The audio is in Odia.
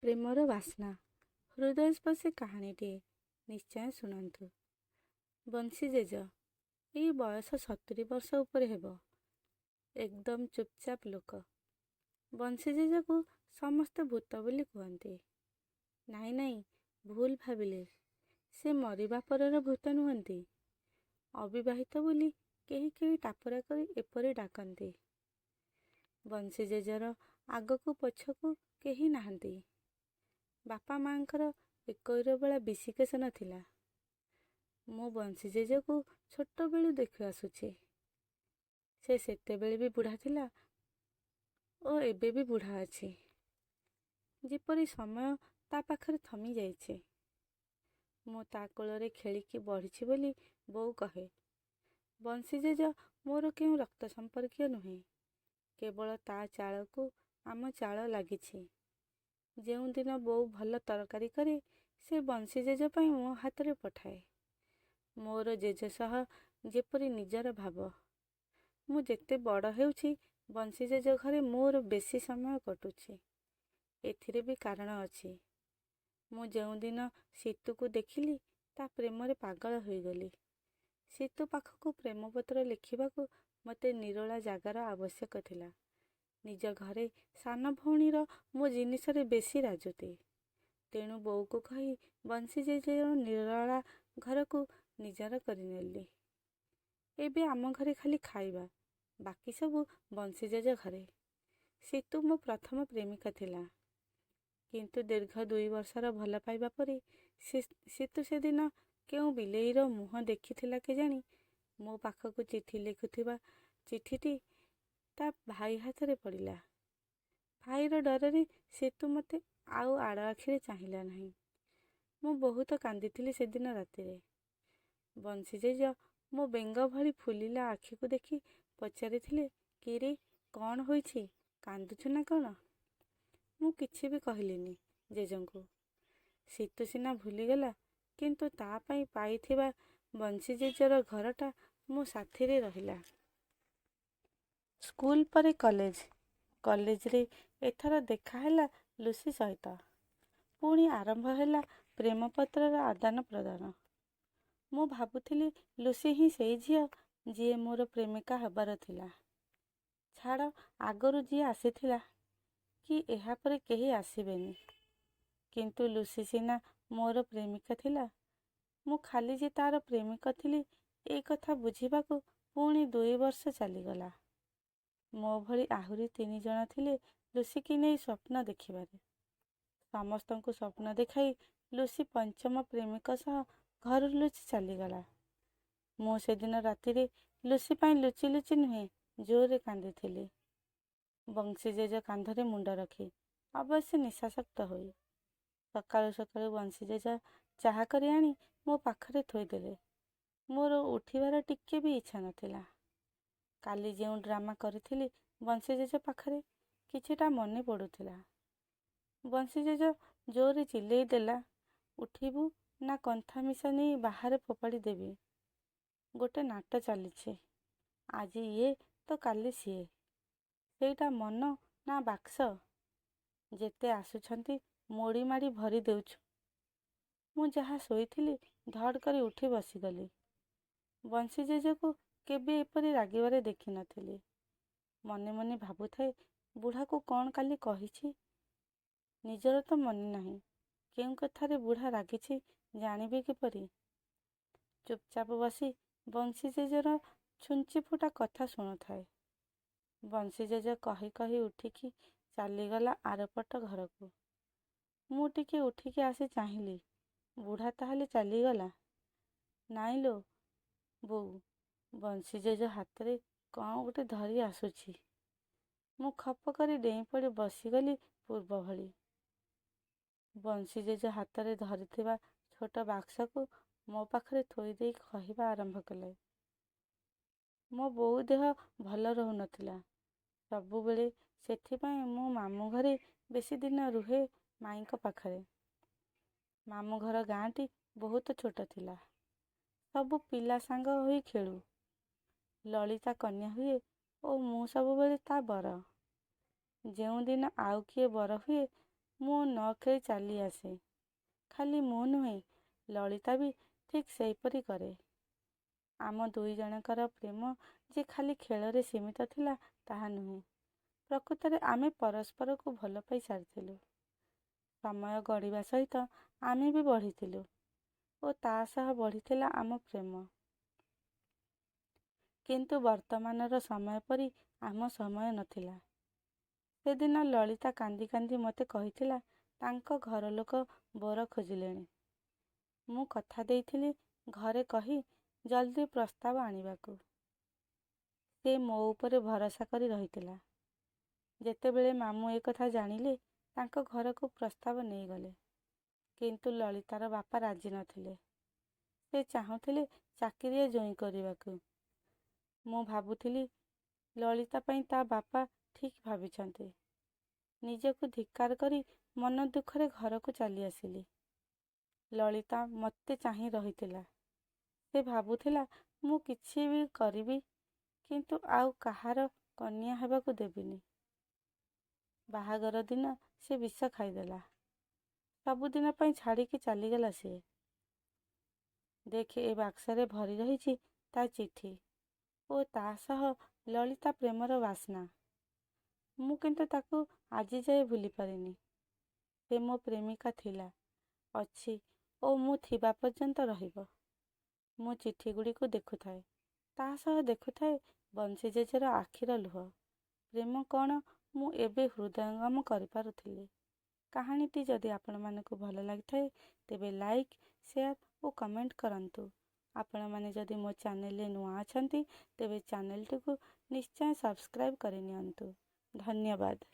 ପ୍ରେମର ବାସ୍ନା, ହୃଦୟସ୍ପର୍ଶୀ କାହାଣୀଟିଏ, ନିଶ୍ଚୟ ଶୁଣନ୍ତୁ। ବଂଶୀ ଜେଜ, ଏଇ ବୟସ 70 ବର୍ଷ ଉପରେ ହେବ। ଏକଦମ ଚୁପଚାପ ଲୋକ। ବଂଶୀ ଜେଜକୁ ସମସ୍ତେ ଭୂତ ବୋଲି କୁହନ୍ତି। ନାଇଁ ନାଇଁ, ଭୁଲ ଭାବିଲେ, ସେ ମରିବା ପରର ଭୂତ ନୁହନ୍ତି। ଅବିବାହିତ ବୋଲି କେହି କେହି ଟାପରା କରି ଏପରି ଡାକନ୍ତି। ବଂଶୀ ଜେଜର ଆଗକୁ ପଛକୁ କେହି ନାହାନ୍ତି। ବାପା ମାଆଙ୍କର ଏକୋଇର ବେଳା ବିଶିକେଶ ନଥିଲା। ମୁଁ ବଂଶୀ ଜେଜକୁ ଛୋଟବେଳୁ ଦେଖି ଆସୁଛି। ସେ ସେତେବେଳେ ବି ବୁଢ଼ା ଥିଲା ଓ ଏବେ ବି ବୁଢ଼ା ଅଛି। ଯେପରି ସମୟ ତା ପାଖରେ ଥମି ଯାଇଛି। ମୁଁ ତା କୋଳରେ ଖେଳିକି ବଢ଼ିଛି ବୋଲି ବୋଉ କହେ। ବଂଶୀ ଜେଜ ମୋର କେଉଁ ରକ୍ତ ସମ୍ପର୍କୀୟ ନୁହେଁ। କେବଳ ତା ଚାଳକୁ ଆମ ଚାଳ ଲାଗିଛି। ଯେଉଁଦିନ ବୋଉ ଭଲ ତରକାରୀ କରେ, ସେ ବଂଶୀ ଜେଜ ପାଇଁ ମୋ ହାତରେ ପଠାଏ। ମୋର ଜେଜ ସହ ଯେପରି ନିଜର ଭାବ। ମୁଁ ଯେତେ ବଡ଼ ହେଉଛି, ବଂଶୀ ଜେଜ ଘରେ ମୋର ବେଶୀ ସମୟ କଟୁଛି। ଏଥିରେ ବି କାରଣ ଅଛି। ମୁଁ ଯେଉଁଦିନ ସୀତୁକୁ ଦେଖିଲି, ତା ପ୍ରେମରେ ପାଗଳ ହୋଇଗଲି। ସୀତୁ ପାଖକୁ ପ୍ରେମପତ୍ର ଲେଖିବାକୁ ମୋତେ ନିରୋଳା ଜାଗାର ଆବଶ୍ୟକ ଥିଲା। ନିଜ ଘରେ ସାନ ଭଉଣୀର ମୋ ଜିନିଷରେ ବେଶୀ ରାଜୁତି। ତେଣୁ ବୋଉକୁ କହି ବଂଶୀ ଜେଜେର ନିରୋଳା ଘରକୁ ନିଜର କରିନେଲି। ଏବେ ଆମ ଘରେ ଖାଲି ଖାଇବା, ବାକି ସବୁ ବଂଶୀ ଜେଜ ଘରେ। ସୀତୁ ମୋ ପ୍ରଥମ ପ୍ରେମିକା ଥିଲା। କିନ୍ତୁ ଦୀର୍ଘ 2 ବର୍ଷର ଭଲ ପାଇବା ପରେ ସୀତୁ ସେଦିନ କେଉଁ ବିଲେଇର ମୁହଁ ଦେଖିଥିଲା କେଜାଣି, ମୋ ପାଖକୁ ଚିଠି ଲେଖୁଥିବା ଚିଠିଟି ତା ଭାଇ ହାତରେ ପଡ଼ିଲା। ଭାଇର ଡରରେ ସୀତୁ ମୋତେ ଆଉ ଆଡ଼ ଆଖିରେ ଚାହିଁଲା ନାହିଁ। ମୁଁ ବହୁତ କାନ୍ଦିଥିଲି ସେଦିନ ରାତିରେ। ବଂଶୀ ଜେଜ ମୋ ବେଙ୍ଗ ଭଳି ଫୁଲିଲା ଆଖିକୁ ଦେଖି ପଚାରିଥିଲେ, କିରେ କ'ଣ ହୋଇଛି, କାନ୍ଦୁଛୁ ନା କ'ଣ? ମୁଁ କିଛି ବି କହିଲିନି ଜେଜଙ୍କୁ। ସୀତୁ ସିନା ଭୁଲିଗଲା, କିନ୍ତୁ ତା ପାଇଁ ପାଇଥିବା ବଂଶୀ ଜେଜର ଘରଟା ମୋ ସାଥିରେ ରହିଲା। ସ୍କୁଲ ପରେ କଲେଜ। କଲେଜରେ ଏଥର ଦେଖା ହେଲା ଲୁସି ସହିତ। ପୁଣି ଆରମ୍ଭ ହେଲା ପ୍ରେମପତ୍ରର ଆଦାନ ପ୍ରଦାନ। ମୁଁ ଭାବୁଥିଲି ଲୁସି ହିଁ ସେଇ ଝିଅ, ଯିଏ ମୋର ପ୍ରେମିକା ହେବାର ଥିଲା। ଛାଡ଼, ଆଗରୁ ଯିଏ ଆସିଥିଲା କି ଏହାପରେ କେହି ଆସିବେନି। କିନ୍ତୁ ଲୁସି ସିନା ମୋର ପ୍ରେମିକା ଥିଲା, ମୁଁ ଖାଲି ଯେ ତାର ପ୍ରେମିକ ଥିଲି ଏ କଥା ବୁଝିବାକୁ ପୁଣି 2 ବର୍ଷ ଚାଲିଗଲା। ମୋ ଭଳି ଆହୁରି 3 ଜଣ ଥିଲେ ଲୁସିକି ନେଇ ସ୍ୱପ୍ନ ଦେଖିବାରେ। ସମସ୍ତଙ୍କୁ ସ୍ୱପ୍ନ ଦେଖାଇ ଲୁସି ପଞ୍ଚମ ପ୍ରେମିକ ସହ ଘରୁ ଲୁଚି ଚାଲିଗଲା। ମୁଁ ସେଦିନ ରାତିରେ ଲୁସି ପାଇଁ ଲୁଚି ଲୁଚି ନୁହେଁ, ଜୋରରେ କାନ୍ଦିଥିଲି। ବଂଶୀ ଜେଜ କାନ୍ଧରେ ମୁଣ୍ଡ ରଖି, ଅବଶ୍ୟ ନିଶାସକ୍ତ ହୋଇ। ସକାଳୁ ସକାଳୁ ବଂଶୀ ଜେଜ ଚାହା କରି ଆଣି ମୋ ପାଖରେ ଥୋଇଦେଲେ। ମୋର ଉଠିବାର ଟିକେ ବି ଇଚ୍ଛା ନଥିଲା। କାଲି ଯେଉଁ ଡ୍ରାମା କରିଥିଲି ବଂଶୀ ଜେଜ ପାଖରେ, କିଛିଟା ମନେ ପଡ଼ୁଥିଲା। ବଂଶୀ ଜେଜ ଜୋରରେ ଚିଲେଇ ଦେଲା, ଉଠିବୁ ନା କନ୍ଥା ମିଶା ନେଇ ବାହାରେ ଫୋପାଡ଼ି ଦେବି? ଗୋଟେ ନାଟ ଚାଲିଛି, ଆଜି ଇଏ ତ କାଲି ସିଏ। ସେଇଟା ମନ ନା ବାକ୍ସ? ଯେତେ ଆସୁଛନ୍ତି ମୋଡ଼ି ମାଡ଼ି ଭରି ଦେଉଛୁ। ମୁଁ ଯାହା ଶୋଇଥିଲି ଧଡ଼ କରି ଉଠି ବସିଗଲି। ବଂଶୀ ଜେଜକୁ କେବେ ଏପରି ରାଗିବାରେ ଦେଖିନଥିଲି। ମନେ ମନେ ଭାବୁଥାଏ, ବୁଢ଼ାକୁ କ'ଣ କାଲି କହିଛି? ନିଜର ତ ମନେ ନାହିଁ। କେଉଁ କଥାରେ ବୁଢ଼ା ରାଗିଛି ଜାଣିବି କିପରି? ଚୁପଚାପ ବସି ବଂଶୀ ଜେଜର ଛୁଞ୍ଚି ଫୁଟା କଥା ଶୁଣୁଥାଏ। ବଂଶୀ ଜେଜ କହି କହି ଉଠିକି ଚାଲିଗଲା ଆରପଟ ଘରକୁ। ମୁଁ ଟିକେ ଉଠିକି ଆସି ଚାହିଁଲି, ବୁଢ଼ା ତାହେଲେ ଚାଲିଗଲା? ନାଇଁ ଲୋ ବୋଉ, ବଂଶୀ ଜେଜ ହାତରେ କ'ଣ ଗୋଟେ ଧରି ଆସୁଛି। ମୁଁ ଖପ କରି ଡେଇଁ ପଡ଼ି ବସିଗଲି ପୂର୍ବ ଭଳି। ବଂଶୀ ଜେଜ ହାତରେ ଧରିଥିବା ଛୋଟ ବାକ୍ସକୁ ମୋ ପାଖରେ ଥୋଇ ଦେଇ କହିବା ଆରମ୍ଭ କଲେ। ମୋ ବୋଉ ଦେହ ଭଲ ରହୁନଥିଲା ସବୁବେଳେ, ସେଥିପାଇଁ ମୁଁ ମାମୁଁ ଘରେ ବେଶୀ ଦିନ ରୁହେ ମାଇଁଙ୍କ ପାଖରେ। ମାମୁଁ ଘର ଗାଁଟି ବହୁତ ଛୋଟ ଥିଲା। ସବୁ ପିଲା ସାଙ୍ଗ ହୋଇ ଖେଳୁ। ଲଳିତା କନ୍ୟା ହୁଏ ଓ ମୁଁ ସବୁବେଳେ ତା ବର। ଯେଉଁଦିନ ଆଉ କିଏ ବର ହୁଏ, ମୁଁ ନ ଖେଳି ଚାଲିଆସେ। ଖାଲି ମୁଁ ନୁହେଁ, ଲଳିତା ବି ଠିକ୍ ସେହିପରି କରେ। ଆମ ଦୁଇଜଣଙ୍କର ପ୍ରେମ ଯେ ଖାଲି ଖେଳରେ ସୀମିତ ଥିଲା ତାହା ନୁହେଁ। ପ୍ରକୃତରେ ଆମେ ପରସ୍ପରକୁ ଭଲପାଇ ସାରିଥିଲୁ। ସମୟ ଗଡ଼ିବା ସହିତ ଆମେ ବି ବଢ଼ିଥିଲୁ ଓ ତା ସହ ବଢ଼ିଥିଲା ଆମ ପ୍ରେମ। କିନ୍ତୁ ବର୍ତ୍ତମାନର ସମୟ ପରି ଆମ ସମୟ ନଥିଲା। ସେଦିନ ଲଳିତା କାନ୍ଦି କାନ୍ଦି ମୋତେ କହିଥିଲା ତାଙ୍କ ଘରଲୋକ ବର ଖୋଜିଲେଣି। ମୁଁ କଥା ଦେଇଥିଲି ଘରେ କହି ଜଲଦି ପ୍ରସ୍ତାବ ଆଣିବାକୁ। ସେ ମୋ ଉପରେ ଭରସା କରି ରହିଥିଲା। ଯେତେବେଳେ ମାମୁଁ ଏକଥା ଜାଣିଲେ, ତାଙ୍କ ଘରକୁ ପ୍ରସ୍ତାବ ନେଇଗଲେ। କିନ୍ତୁ ଲଳିତାର ବାପା ରାଜି ନଥିଲେ। ସେ ଚାହୁଁଥିଲେ ଚାକିରିଆ ଜୋଇଁ କରିବାକୁ। ମୁଁ ଭାବୁଥିଲି ଲଳିତା ପାଇଁ ତା ବାପା ଠିକ୍ ଭାବିଛନ୍ତି। ନିଜକୁ ଧିକ୍କାର କରି ମନ ଦୁଃଖରେ ଘରକୁ ଚାଲିଆସିଲି। ଲଳିତା ମୋତେ ଚାହିଁ ରହିଥିଲା। ସେ ଭାବୁଥିଲା ମୁଁ କିଛି ବି କରିବି, କିନ୍ତୁ ଆଉ କାହାର କନିଆ ହେବାକୁ ଦେବିନି। ବାହାଘର ଦିନ ସେ ବିଷ ଖାଇଦେଲା। ସବୁଦିନ ପାଇଁ ଛାଡ଼ିକି ଚାଲିଗଲା ସିଏ। ଦେଖେ, ଏ ବାକ୍ସରେ ଭରି ରହିଛି ତା ଚିଠି ଓ ତା ସହ ଲଳିତା ପ୍ରେମର ବାସ୍ନା। ମୁଁ କିନ୍ତୁ ତାକୁ ଆଜିଯାଏ ଭୁଲିପାରିନି। ସେ ମୋ ପ୍ରେମିକା ଥିଲା, ଅଛି ଓ ମୁଁ ଥିବା ପର୍ଯ୍ୟନ୍ତ ରହିବ। ମୁଁ ଚିଠିଗୁଡ଼ିକୁ ଦେଖୁଥାଏ, ତା ସହ ଦେଖୁଥାଏ ବଂଶୀ ଜେଜେର ଆଖିର ଲୁହ। ପ୍ରେମ କ'ଣ ମୁଁ ଏବେ ହୃଦୟଙ୍ଗମ କରିପାରୁଥିଲି। କାହାଣୀଟି ଯଦି ଆପଣମାନଙ୍କୁ ଭଲ ଲାଗିଥାଏ, ତେବେ ଲାଇକ୍, ସେୟାର ଓ କମେଣ୍ଟ କରନ୍ତୁ। ଆପଣମାନେ ଯଦି ମୋ ଚ୍ୟାନେଲରେ ନୂଆ ଅଛନ୍ତି, ତେବେ ଚ୍ୟାନେଲଟିକୁ ନିଶ୍ଚୟ ସବସ୍କ୍ରାଇବ୍ କରିନିଅନ୍ତୁ। ଧନ୍ୟବାଦ।